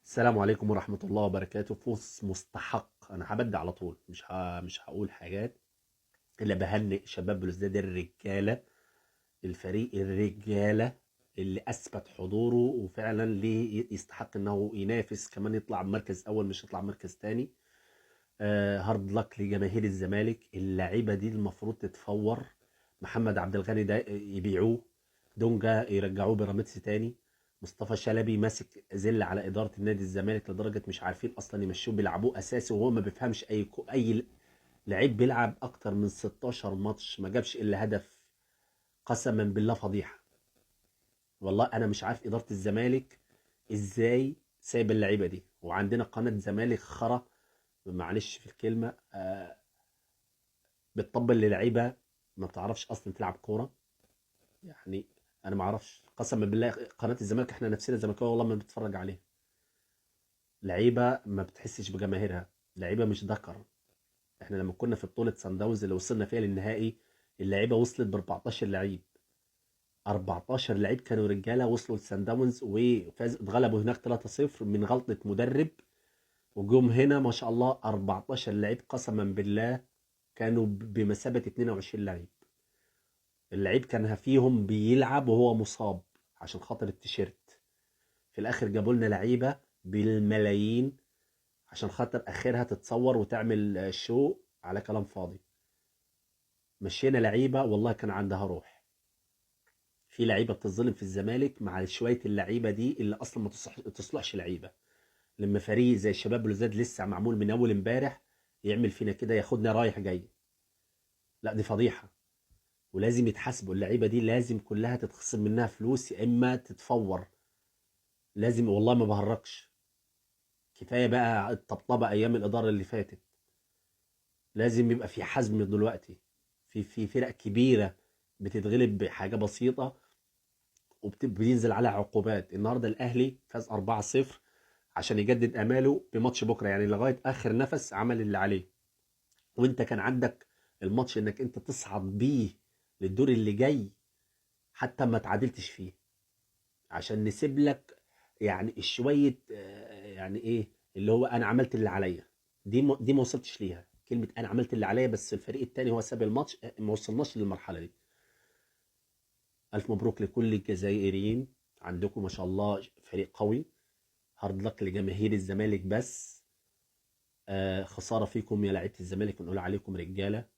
السلام عليكم ورحمة الله وبركاته. فوز مستحق. أنا هبدأ على طول، مش هقول حاجات إلا بهنئ شباب بلوزداد الرجالة، الفريق الرجالة اللي أثبت حضوره وفعلا ليه يستحق إنه ينافس، كمان يطلع مركز أول مش يطلع مركز تاني. Hard luck لجماهير الزمالك. اللعيبة دي المفروض تتفور. محمد عبد الغني ده يبيعوه، دونجا يرجعوه بيراميدز تاني، مصطفى شلبي ماسك زل على إدارة النادي الزمالك لدرجة مش عارفين أصلا يمشوه، بيلعبوه أساسي وهو ما بيفهمش. أي لعيب بيلعب أكتر من 16 ماتش ما جابش إلا هدف، قسما بالله فضيحة. والله أنا مش عارف إدارة الزمالك إزاي سايب اللعيبة دي. وعندنا قناة زمالك خرا، معلش في الكلمة، بتطبل للعيبة ما بتعرفش أصلا تلعب كورة. يعني أنا ما أعرفش، قسما بالله قناة الزمالك إحنا نفسنا زملكاوية والله ما بنتفرج عليها. لعيبة ما بتحسش بجماهيرها، لعيبة مش ذكر. إحنا لما كنا في بطولة سان داونز اللي وصلنا فيها للنهائي، اللعيبة وصلت ب 14 لعيب، 14 لعيب كانوا رجالة، وصلوا لسان داونز وفاز، اتغلبوا هناك 3-0 من غلطة مدرب، وجم هنا ما شاء الله 14 لعيب قسما بالله كانوا بمثابة 22 لعيب. اللعيب كان فيهم بيلعب وهو مصاب عشان خاطر التيشيرت. في الاخر جابوا لنا لعيبة بالملايين عشان خاطر اخرها تتصور وتعمل شو على كلام فاضي. مشينا لعيبة والله كان عندها روح. في لعيبة بتتظلم في الزمالك مع شوية اللعيبة دي اللي اصلا ما تصلحش لعيبة. لما فريق زي الشباب بلوزداد لسه معمول من اول امبارح يعمل فينا كده، ياخدنا رايح جاي، لا دي فضيحة ولازم يتحاسبوا. اللعيبة دي لازم كلها تتخصم منها فلوس يا اما تتفور، لازم. والله ما بهرجش، كفاية بقى الطبطبه ايام الادارة اللي فاتت. لازم يبقى في حزم دلوقتي. في فرق كبيرة بتتغلب بحاجة بسيطة وبينزل عليها عقوبات. النهارده الاهلي فاز 4-0 عشان يجدد اماله بماتش بكره، يعني لغاية اخر نفس عمل اللي عليه. وانت كان عندك الماتش انك انت تصعد بيه للدور اللي جاي، حتى ما تعادلتش فيه، عشان نسيب لك يعني شوية، يعني ايه اللي هو انا عملت اللي عليا. دي ما وصلتش ليها كلمة انا عملت اللي عليا، بس الفريق التاني هو ساب الماتش، ما وصلناش للمرحلة دي. الف مبروك لكل الجزائريين، عندكم ما شاء الله فريق قوي. هارد لك لجماهير الزمالك بس، خسارة فيكم يا لعيبة الزمالك، ونقول عليكم رجاله.